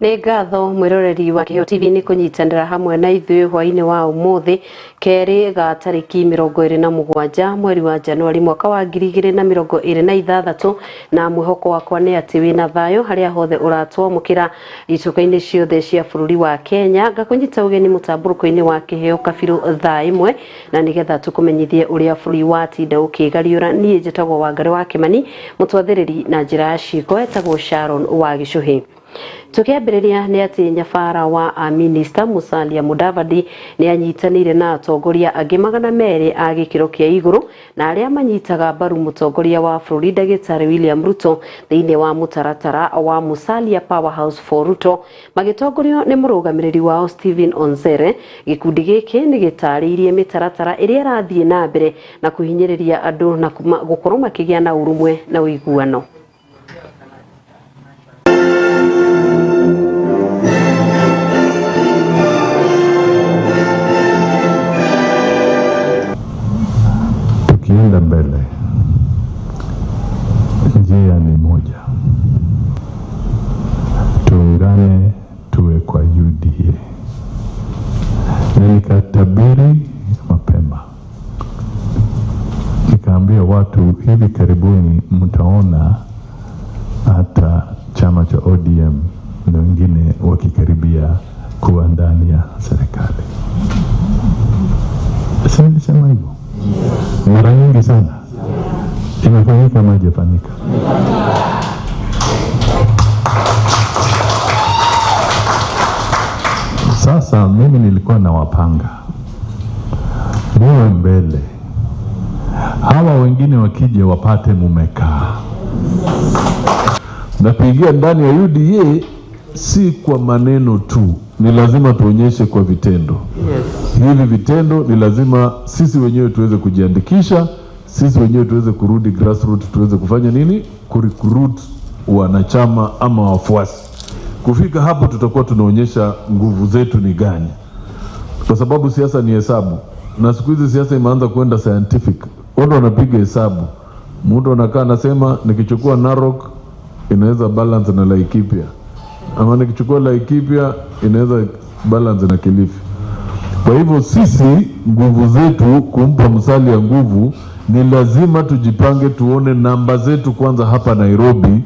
Nĩ ngatho mwĩroreri wa Kĩheo TV nĩ kũnyitanĩra hamwe na ithuĩ hwainĩ wa ũmũthĩ kerĩ ga tarĩki 27 mweri wa Januari mwaka wa 2026, na mwĩhoko wakwa nĩ atĩ wĩna thayũ harĩa hothe ũratwamũkĩra ituka-inĩ ciothe cia bũrũri wa Kenya. Ngakũnyita ũgeni mũtambũrũko-inĩ wa Kĩheo Kabirũ thaa 1 na nĩgetha tũkũmenyithie ũrĩa bũrũri watinda ũkĩgariũra. Niĩ njĩtagwo Wangari wa Kĩmani, mũtwathĩrĩri na njĩra ya ciĩko etagwo Sharon wa Gĩcũhĩ. Tukiambĩrĩria nĩ atĩ nyabara wa minista Musalia Mudavadi nĩ anyitanĩire na atongoria angĩ 200 a gĩkĩro kĩa igũrũ na arĩa manyitaga mbaru mũtongoria wa bũrũri Ndagĩtarĩ William Ruto thĩinĩ wa mũtaratara wa Musalia Powerhouse for Ruto, magĩtongorio nĩ mũrũgamĩrĩri wao Stephen Onzere. Gĩkundi gĩkĩ nĩ gĩtarĩirie mĩtaratara ĩrĩa ĩrathiĩ na mbere na kũhinyĩrĩria andũ na gũkorwo makĩgĩa na ũrũmwe na ũiguano. Tukienda mbele, njia ni moja, tuungane, tuwe kwa UDA. Na nikatabiri mapema, nikaambia watu hivi karibuni mtaona hata chama cha ODM na wengine wakikaribia kuwa ndani ya serikali. Si nilisema hivyo mara nyingi sana? Imefanyika ama haijafanyika? Sasa mimi nilikuwa nawapanga muwe mbele, hawa wengine wakija wapate mumekaa. Na kuingia ndani ya UDA si kwa maneno tu, ni lazima tuonyeshe kwa vitendo. Hivi vitendo ni lazima sisi wenyewe tuweze kujiandikisha, sisi wenyewe tuweze kurudi grassroots, tuweze kufanya nini, kurecruit wanachama ama wafuasi. Kufika hapo tutakuwa tunaonyesha nguvu zetu ni gani, kwa sababu siasa ni hesabu, na siku hizi siasa imeanza kwenda scientific. Watu wanapiga hesabu, mtu anakaa anasema nikichukua Narok inaweza balance na Laikipia, ama nikichukua Laikipia inaweza balance na Kilifi. Kwa hivyo sisi nguvu zetu kumpa Musalia nguvu ni lazima tujipange, tuone namba zetu kwanza hapa Nairobi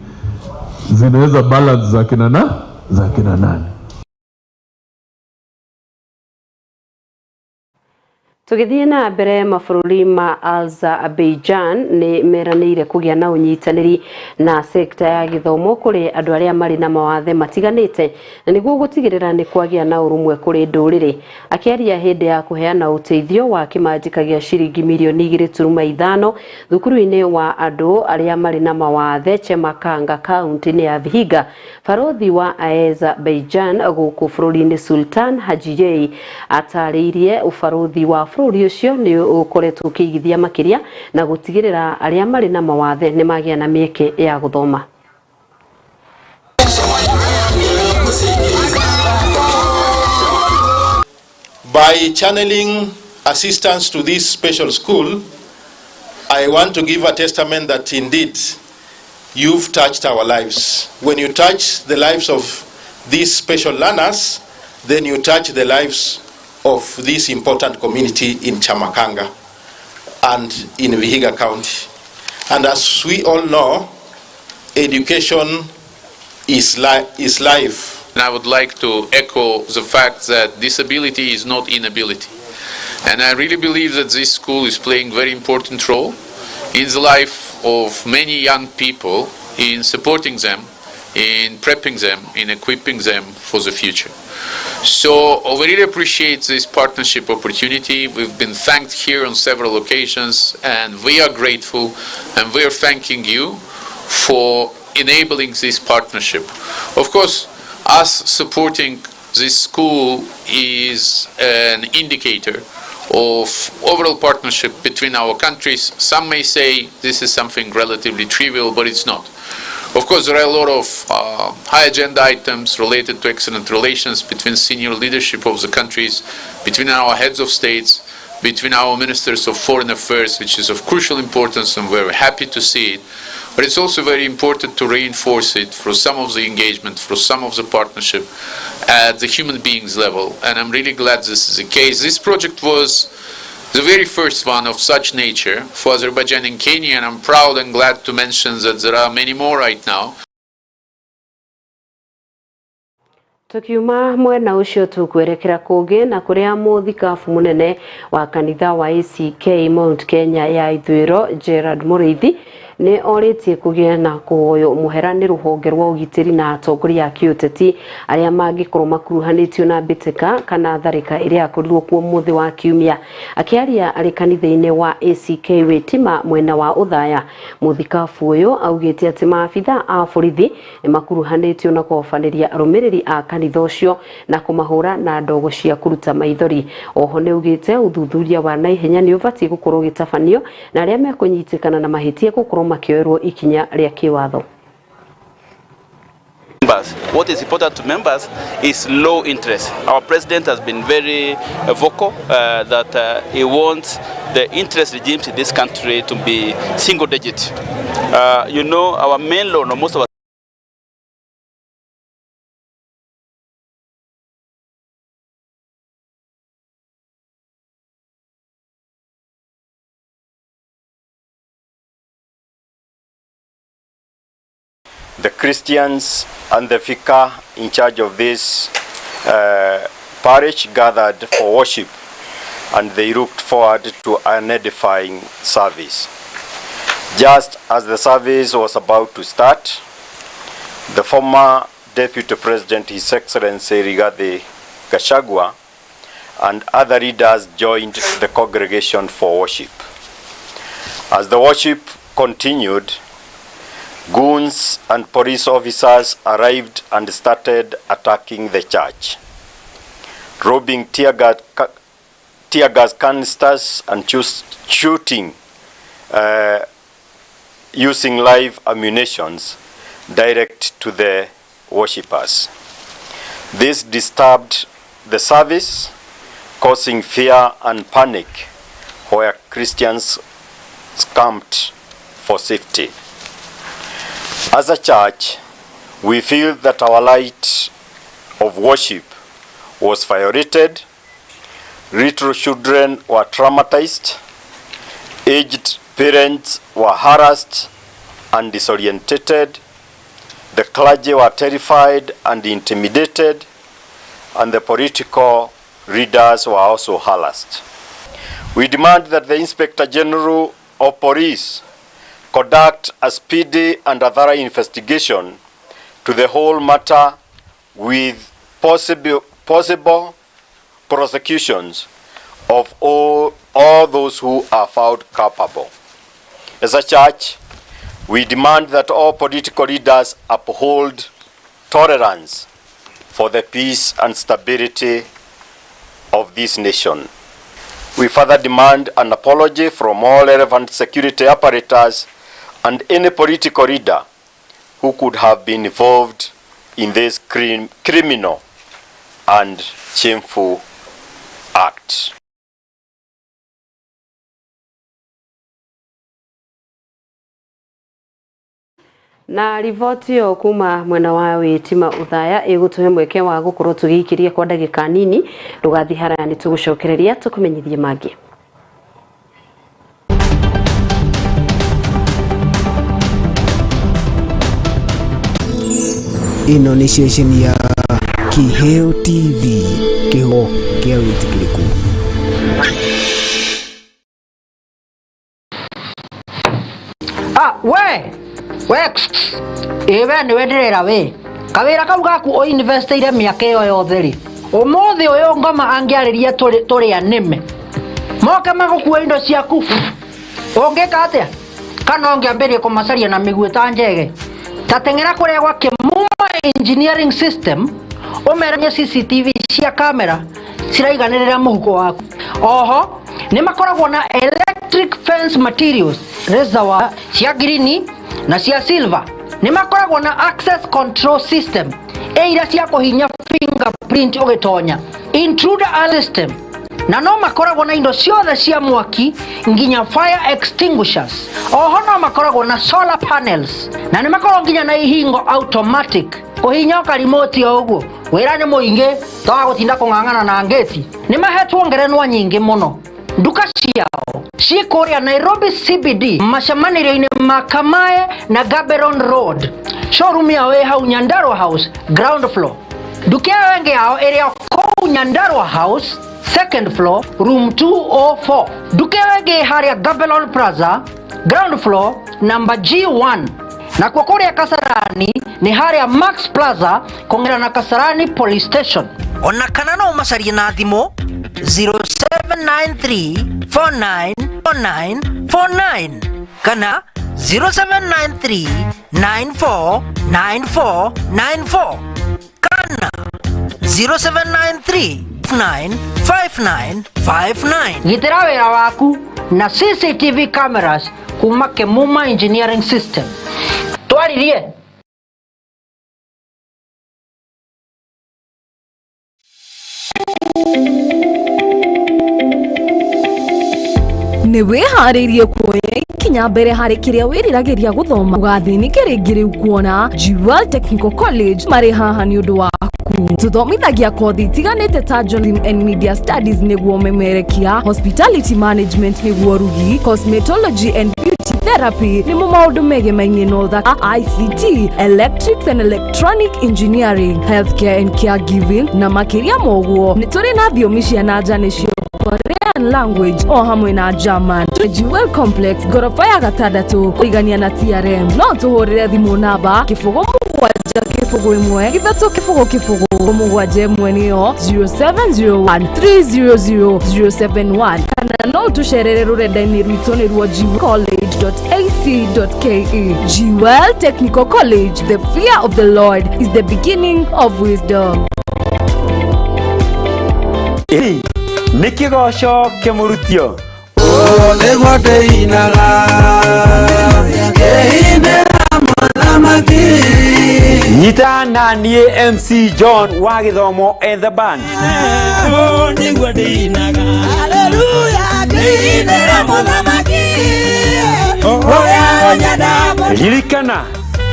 zinaweza balance za kina na za kina nani. Tũgĩthiĩ na mbere, mabũrũri ma Azerbaijan nĩ meranĩire kũgĩa na ũnyitanĩri na sekta ya gĩthomo kũrĩ andũ arĩa marĩ na mawathe matiganĩte na nĩguo gũtigĩrĩra nĩ kwagĩa na ũrũmwe kũrĩ ndũrĩrĩ. Akĩaria hĩndĩ ya kũheana ũteithio wa kĩmanjĩka gĩa ciringi mirioni 2.5 thukuru-inĩ wa andũ arĩa marĩ na mawathe Chemakanga kaunti-inĩ ya Vihiga, barothi wa Azerbaijan gũkũ bũrũri-inĩ Sultan Hajiyei atarĩirie ũbarothi wa bũrũri ũcio nĩ ũkoretwo ũkĩigithia makĩria na gũtigĩrĩra arĩa marĩ na mawathe nĩ magĩa na mĩeke ya gũthoma. By channeling assistance to this special school, I want to give a testament that indeed you've touched our lives. When you touch the lives of these special learners, then you touch the lives of this important community in Chamakanga and in Vihiga County. And as we all know, education is life. And I would like to echo the fact that disability is not inability. And I really believe that this school is playing a very important role in the life of many young people, in supporting them, in prepping them, in equipping them for the future. So we really appreciate this partnership opportunity. We've been thanked here on several occasions, and we are grateful, and we are thanking you for enabling this partnership. Of course, us supporting this school is an indicator of overall partnership between our countries. Some may say this is something relatively trivial, but it's not. Of course, there are a lot of high agenda items related to excellent relations between senior leadership of the countries, between our heads of states, between our ministers of foreign affairs, which is of crucial importance, and we're happy to see it. But it's also very important to reinforce it through some of the engagement, through some of the partnership at the human beings level. And I'm really glad this is the case. This project was the very first one of such nature for Azerbaijan and Kenya, and I'm proud and glad to mention that there are many more right now. Tukiuma mwena ucio tukwerekera kungi na kuria muthikabu munene wa kanitha wa ACK Mount Kenya ya Ithũĩro Gerard Mũrĩithi nĩ orĩtie kũgĩe na kũhoywo mũhera nĩ rũhonge rwa ũgitĩri na atongoria a kĩũteti arĩa mangĩkorwo makuruhanĩtio na mbĩtĩka kana tharĩka ĩrĩa yakorirwo kuo mũthĩ wa kiumia. Akĩaria arĩ kanitha-inĩ wa ACK Witima mwena wa Ũthaya, mũthikabu ũyũ augĩte atĩ maabitha a borithi nĩ makuruhanĩtio na kũhobanĩria arũmĩrĩri a kanitha ũcio na kũmahũra na ndogo cia kũruta maithori. Oho nĩ augĩte ũthuthuria wa naihenya nĩ ũbatiĩ gũkorwo ũgĩtabanio na arĩa mekũnyitĩkana na mahĩtia gũkorwo makĩoerwo ikinya rĩa kĩwatho. What is important to members is low interest. Our president has been very vocal that he wants the interest regimes in this country to be single digit. You know, our main loan, or most of our the Christians and the vicar in charge of this parish gathered for worship, and they looked forward to an edifying service. Just as the service was about to start, the former Deputy President, His Excellency Rigathi Gachagua, and other leaders joined the congregation for worship. As the worship continued, goons and police officers arrived and started attacking the church, robbing tear gas canisters and shooting using live ammunitions direct to the worshippers. This disturbed the service, causing fear and panic where Christians camped for safety. As a church, we feel that our light of worship was violated, little children were traumatized, aged parents were harassed and disorientated, the clergy were terrified and intimidated, and the political leaders were also harassed. We demand that the Inspector General of Police conduct a speedy and a thorough investigation to the whole matter with possible prosecutions of all those who are found culpable. As a church, we demand that all political leaders uphold tolerance for the peace and stability of this nation. We further demand an apology from all relevant security apparatus and any political leader who could have been involved in this criminal and shameful act. Na riboti ĩyo kuma mwena wa Witima Uthaya ĩgũtũhe mweke wa gũkorwo tũgĩikĩria kwa ndagĩka nini. Ndũgathiĩ haraya, nĩ tũgũcokereria tũkũmenyithie mangĩ. Ĩno nĩ ceceni ya Kiheo TV, kĩhumo kĩa wĩtĩkĩrĩku. We we ĩ we nĩwe ndĩrera we kawĩra kau gaku ũinvestĩire mĩaka ĩyo yothe rĩ, ũmũthĩ ũyũ ngoma angĩarĩria tũrĩa nĩme moke magũkue indo ciaku, ũngĩka atĩa? Kana ũngĩambĩrĩria kũmacaria na mĩguĩ ta njege? Ta teng'era kũrĩa gwa Kĩmuma Engineering System ũmeranie CCTV cia kamera ciraiganĩrĩra mũhuko waku. Oho nĩ makoragwo na electric fence materials, reservoir cia green na cia silver. Nĩ makoragwo na access control system ĩ iria cia kũhinya fingerprint ũgĩtonya, intruder alarm system Na no makoragwo na indo ciothe cia mwaki nginya fire extinguishers. Oho no makoragwo na solar panels na nĩ makoragwo nginya na ihingo automatic kũhinya karimoti o ũguo wĩra nĩ mũingĩ toga gũtinda kũng'ang'ana na ngĩti. Nĩ mahetwo ngerenwa nyingĩ mũno. Nduka ciao ciĩ kũrĩa Nairobi CBD macemanĩrio-inĩ ma Kamae na Gaborone Road. Showroom yao ĩ hau Nyandarua House ground floor. Nduka ĩyo ĩngĩ yao ĩrĩ o kũu Nyandarua House second floor room 204. Nduka ĩyo ĩngĩ ĩ harĩa Gaborone Plaza ground floor number G1. Nakuo kũrĩa Kasarani nĩ harĩa Max Plaza kũng'era na Kasarani Police Station. Ona kana no ũmacarie na thimũ 0793 4949 49 kana 0793 9494 94 kana 0793 95959. Gitĩra wĩra waku na CCTV cameras kuma Kemuma Engineering System. Twaririe. Nĩ wĩharĩirie kuoya ikinya mbere harĩ kĩrĩa wĩriragĩria gũthoma ũgathĩnĩke rĩngĩ rĩu kuona Jewel Technical College marĩ haha nĩ ũndũ waku. Tũthomithagia kothi itiganĩte ta Journalism and Media Studies nĩguo memerekia, Hospitality Management nĩguo rugi, Cosmetology and Beauty Therapy nĩmo maũndũ megemainie na ũthaka, ICT, Electrics and Electronic Engineering, Healthcare and Caregiving na makĩria ma ũguo nĩ tũrĩ na thiomi cia na nja nĩcio Korean language o hamwe na German. Jewel Complex ngoroba ya gatandatũ kũigania na TRM. No tũhũrĩre thimũ namba 0 7 0 1 3 0 0 7 1 nĩyo 0701 300 071 kana no tũcerere rũrenda-inĩ rwitũ nĩruo jewelcollege.ac.ke. Jewel Technical College, the fear of the Lord is the beginning of wisdom. Nĩ kĩgoco kĩmũrutio. Nĩguo ndĩinaga ngĩinĩra mũthamaki. Nyita na niĩ MC John wa gĩthomo and the band. Nĩguo ndĩinaga haleluya ngĩinĩra mũthamaki ũrĩa ũnyenda. Ririkana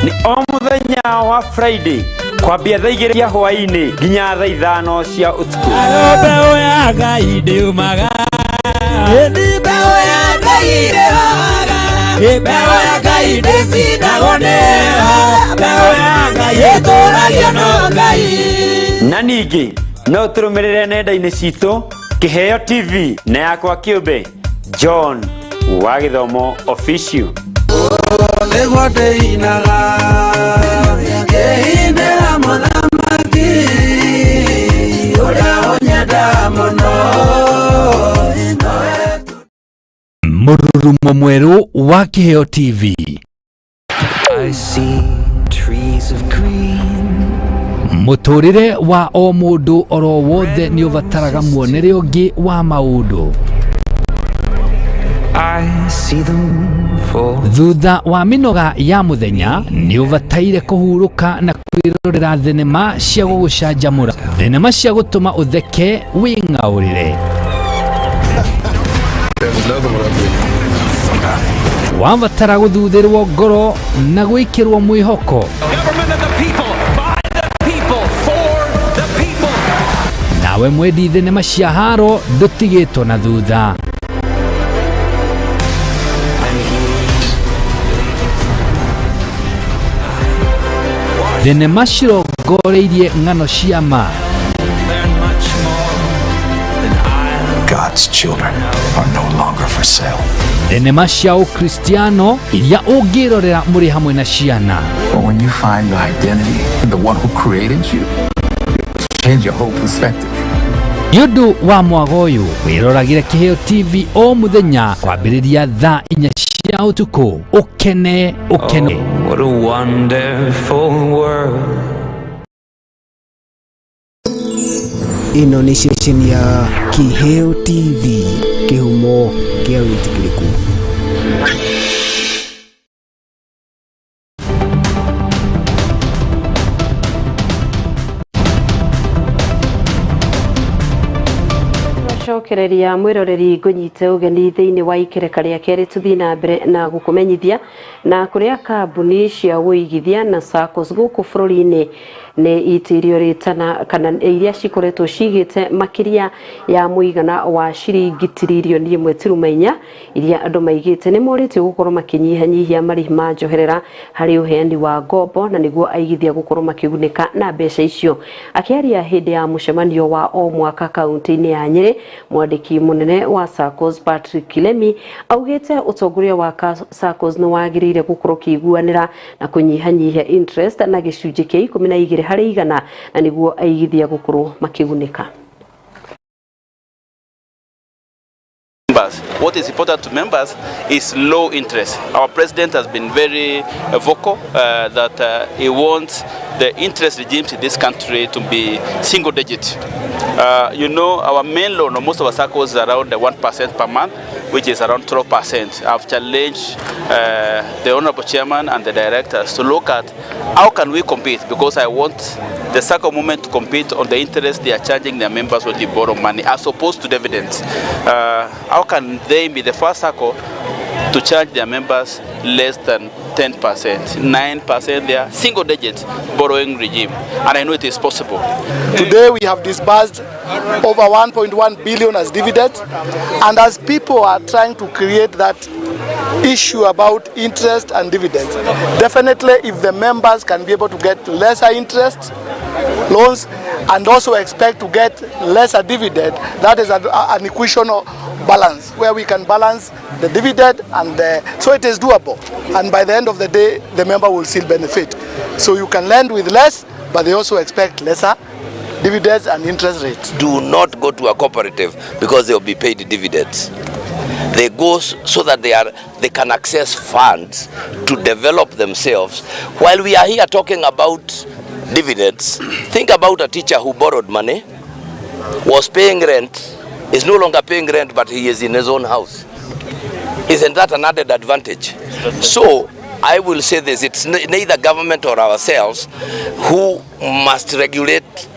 nĩ o mũthenya wa Friday kwambia thaa 2 cia hwaĩ-inĩ nginya thaa 5 cia ũtukũ. Mbeũ ya Ngai ndĩumaga, mbeũ ya Ngai ndĩhoga, mbeũ ya Ngai ndĩcindagwo nĩyo, mbeũ ya Ngai ĩtũragio no Ngai. Na ningĩ no tũrũmĩrĩre nenda-inĩ citũ Kĩheo TV na yakwa kĩũmbe John wa gĩthomo official. Nĩguo ndĩinaga ngĩinĩra mũthamaki ũrĩa ũnyenda mũno. Mũrurumo mwerũ wa Kĩheo TV. I see trees of green. Mũtũrĩre wa o mũndũ oro wothe nĩ ũbataraga muonere ũngĩ wa maũndũ. I see them fall. Thutha wa mĩnoga ya mũthenya nĩ ũbataire kũhurũka na kwĩrorera thenema cia gũgũcanjamũra, thenema cia gũtũma ũtheke wĩng'aũrĩre. Wabatara gũthuthĩrwo ngoro na gwĩkĩrwo mwĩhoko. Nawe mwendi thenema cia haro ndũtigĩtwo na thutha. Thenema cirongoreirie ng'ano cia ma. God's children are no longer for sale. Thenema cia ũkristiano iria ũngĩrorera mũrĩ hamwe na ciana. But when you find your identity in the one who created you, change your whole perspective. Nĩ ũndũ wa mwago ũyũ wĩroragĩre Kĩheo TV o mũthenya kwambĩrĩria thaa 4 cia ũtukũ. Ũkene ũkene. Oh, what a wonderful world. Ĩno nĩ ceceni ya Kĩheo TV, kĩhumo kĩa wĩtĩkĩrĩku. Ndagucokereria mwiroreri ngunyite ugeni thiini wa ikereka ria keri tuthii na mbere na gukumenyithia na kuria kambuni cia uigithia na SACCOS guku bururi-ini ni itirio ritana kana iria cikoretwo cigite makiria ya muigana wa ciringi tiririoni 1.4 iria andu maigite ni moritio gukorwo makinyihanyihia marihi ma njoherera hari uheani wa ngombo na niguo aigithia gukorwo makigunika na mbeca icio. Akiaria hindi ya mucemanio wa o mwaka kaunti-ini ya Nyeri, mwandiki munene wa SACCOS Patrick Kilemi augite utongoria wa SACCOS ni wagiriire gukorwo kiiguanira na kunyihanyihia interest na gicunji kia 12 harĩ igana na niguo aigithia gukorwo makigunika. What is important to members is low interest. Our president has been very vocal that he wants the interest regimes in this country to be single digit. You know, our main loan, or most of our SACCOs, is around 1% per month, which is around 12%. I've challenged the honorable chairman and the directors to look at how can we compete, because I want the SACCO movement to compete on the interest they are charging their members when they borrow money, as opposed to dividends. How can they be the first SACCO to charge their members less than 10%, 9%, their single digit borrowing regime? And I know it is possible. Today we have disbursed over 1.1 billion as dividends, and as people are trying to create that issue about interest and dividends, definitely if the members can be able to get lesser interest loans and also expect to get lesser dividend, that is an equation of balance where we can balance the dividend and the, so it is doable, and by the end of the day the member will still benefit. So you can lend with less, but they also expect lesser dividends and interest rates. Do not go to a cooperative because they will be paid dividends. They go so that they can access funds to develop themselves. While we are here talking about dividends, think about a teacher who borrowed money, was paying rent, is no longer paying rent, but he is in his own house. Isn't that an added advantage? So I will say this, it's neither government or ourselves who must regulate.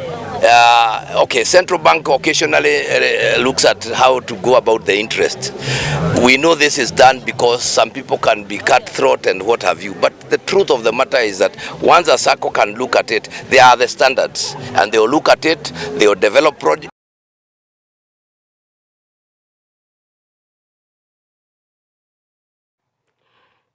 Okay, central bank occasionally looks at how to go about the interest. We know this is done because some people can be cutthroat and what have you, but the truth of the matter is that once a SACCO can look at it, there are the standards, and they will look at it, they will develop projects.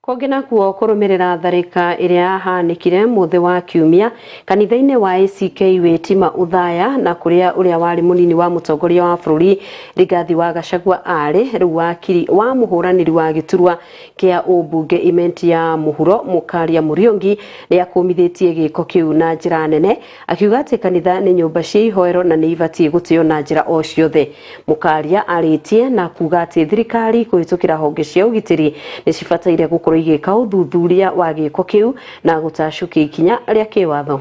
Kũngĩ nakuo kũrũmĩrĩra tharĩka ĩrĩa yahanĩkire mũthĩ wa kiumia kanitha-inĩ wa ACK Wĩtima Uthaya na kũrĩa ũrĩa warĩ mũnini wa mũtongoria wa bũrũri Rigathi wa Gachagua arĩ rĩu wakiri wa mũhũranĩri wa gĩturwa kĩa ũmbunge Imenti ya Mũhuro Mũkaria Mũriũngi nĩ akũmithĩtie gĩko kĩu na njĩra nene, akiuga atĩ kanitha nĩ nyũmba cia ihoero na nĩ ibatiĩ gũtĩo na njĩra o ciothe. Mũkaria arĩtie na kuga atĩ thirikari kũhĩtũkĩra honge cia ũgitĩri nĩ cibataire gũkorwo igĩka ũthuthuria wa gĩko kĩu na gũtacũkia ikinya rĩa kĩwatho.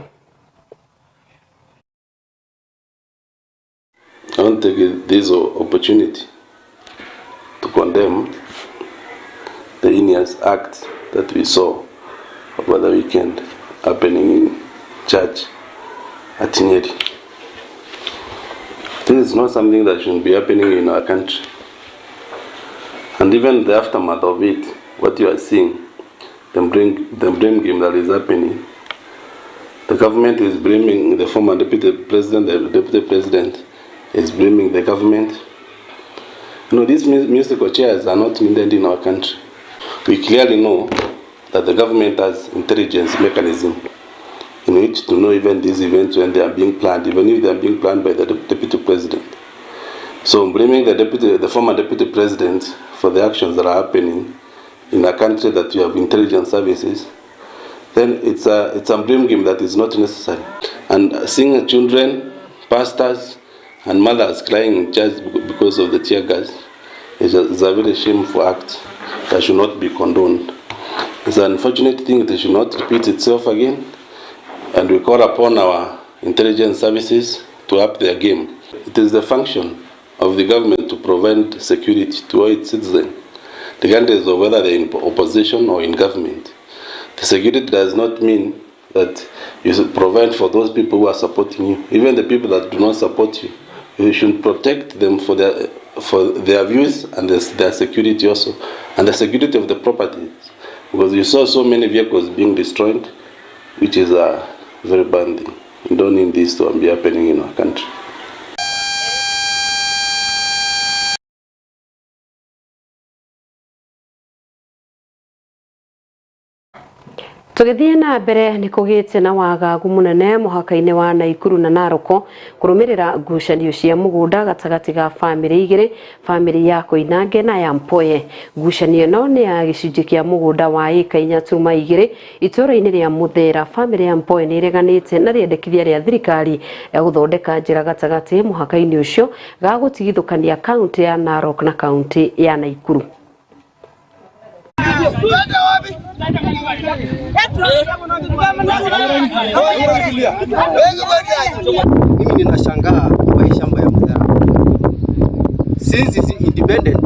I want to take this opportunity to condemn the heinous act that we saw over the weekend happening in church at Nyeri. This is not something that should be happening in our country. And even the aftermath of it, what you are seeing, the blame game that is happening. The government is blaming the former deputy president, the deputy president is blaming the government. You know, these musical chairs are not needed in our country. We clearly know that the government has intelligence mechanism in which to know even these events when they are being planned, even if they are being planned by the deputy president. So blaming the former deputy president for the actions that are happening in a country that you have intelligence services, then it's a blame game that is not necessary. And seeing children, pastors, and mothers crying in church because of the tear gas is a very shameful act that should not be condoned. It's an unfortunate thing that should not repeat itself again, and we call upon our intelligence services to up their game. It is the function of the government to provide security to all its citizens, regardless of whether they're in opposition or in government. The security does not mean that you provide for those people who are supporting you. Even the people that do not support you, We should protect them for their views and their security also, and the security of the property, because you saw so many vehicles being destroyed, which is a very bad thing. We don't need this to be happening in our country. Tugithie na mbere ni kugite na wagagu munene muhaka-ini wa Naikuru na Naroko kurumirira ngucanio cia mugunda gatagati ga family igiri, family ya Koinange na ya Mpoye. Ngucanio ino ni ya gicunji kia mugunda wa ika 4.2 itura-ini ria Muthera. Family ya Mpoye ni ireganite na riendekithia ria thirikari ya guthondeka njira gatagati muhaka-ini ucio ga gutigithukania kaunti ya Narok na kaunti ya Naikuru. Mimi ninashangaa kwa hii shamba ya Muthera. Since is independent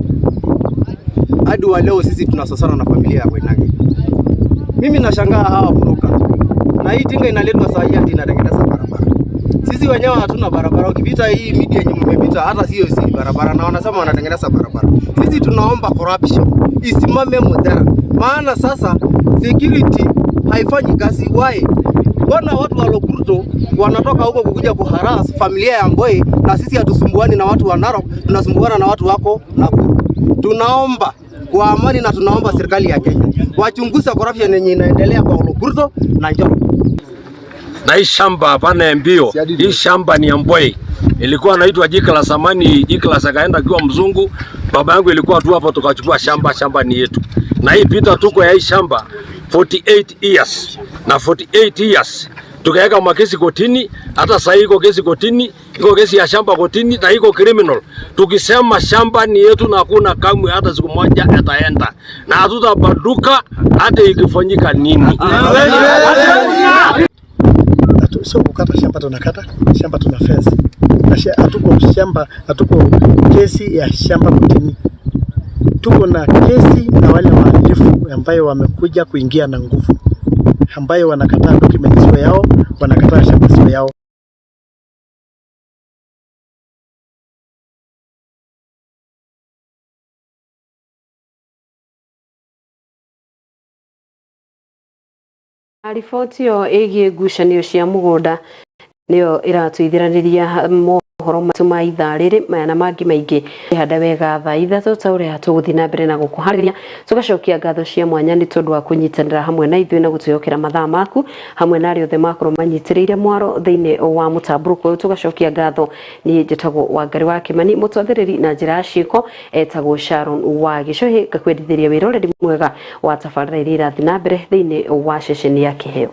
hadi wa leo sisi tunasosana na familia ya Koinange. Mimi nashangaa hawa buruka. Na hii tinga inaletwa saa hii ati inatengeneza barabara. Sisi wenyewe hatuna barabara. Ukipita hii media yenye mmepita hata sio si barabara, na wanasema wanatengeneza barabara. Sisi tunaomba corruption isimame Muthera. Maana sasa security haifanyi kazi. Why? Mbona watu wa Lokurto wanatoka huko kukuja kuharass familia ya Mboi, na sisi hatusumbuani na watu wa Narok, tunasumbuana na watu wako Nakuru. Tunaomba kwa amani na tunaomba serikali ya Kenya wachunguze corruption yenye inaendelea kwa Lokurto na Njoro. Na hii shamba hapana mbio, hii shamba ni ya Mboi. Ilikuwa inaitwa Jikla zamani, Jikla akaenda akiwa mzungu. Baba yangu ilikuwa tu hapo, tukachukua shamba, shamba ni yetu. Na hii pita tuko ya hii shamba 48 years. Na 48 years tukaweka makesi kotini, hata sasa iko kesi kotini, iko kesi ya shamba kotini na iko criminal. Tukisema shamba ni yetu na hakuna kamwe hata siku moja itaenda. Na hatutabanduka hata ikifanyika nini. Sio kukata shamba, tunakata shamba, tuna fence. Hatuko shamba, hatuko kesi ya shamba kotini. Tuko na kesi na wale wahalifu ambayo wamekuja kuingia na nguvu, ambayo wanakataa documents sio yao, wanakataa shamba sio yao. Riboti ĩyo ĩgiĩ ngucanio cia mũgũnda nĩyo ĩratũithĩranĩria mohoro maitu ma ithaa rĩrĩ maya na mangĩ maingĩ. Handa wega thaa 3 ta ũrĩa tũgũthiĩ na mbere na gũkũharĩria. Tũgacokia ngatho cia mwanya nĩ tondũ wa kũnyitanĩra hamwe na ithuĩ na gũtwĩhokera mathaa maku hamwe na arĩa othe makorwo manyitĩrĩire mwaro thĩinĩ wa mũtambũrũko ũyũ. Tũgacokia ngatho. Niĩ njĩtagwo Wangari wa Kĩmani, mũtwathĩrĩri na njĩra ya ciĩko etagwo Sharon wa Gĩcũhĩ. Ngakwendithĩria wĩra ũrĩa mwega wa tabarĩra iria irathiĩ na mbere thĩinĩ wa ceceni ya Kĩheo.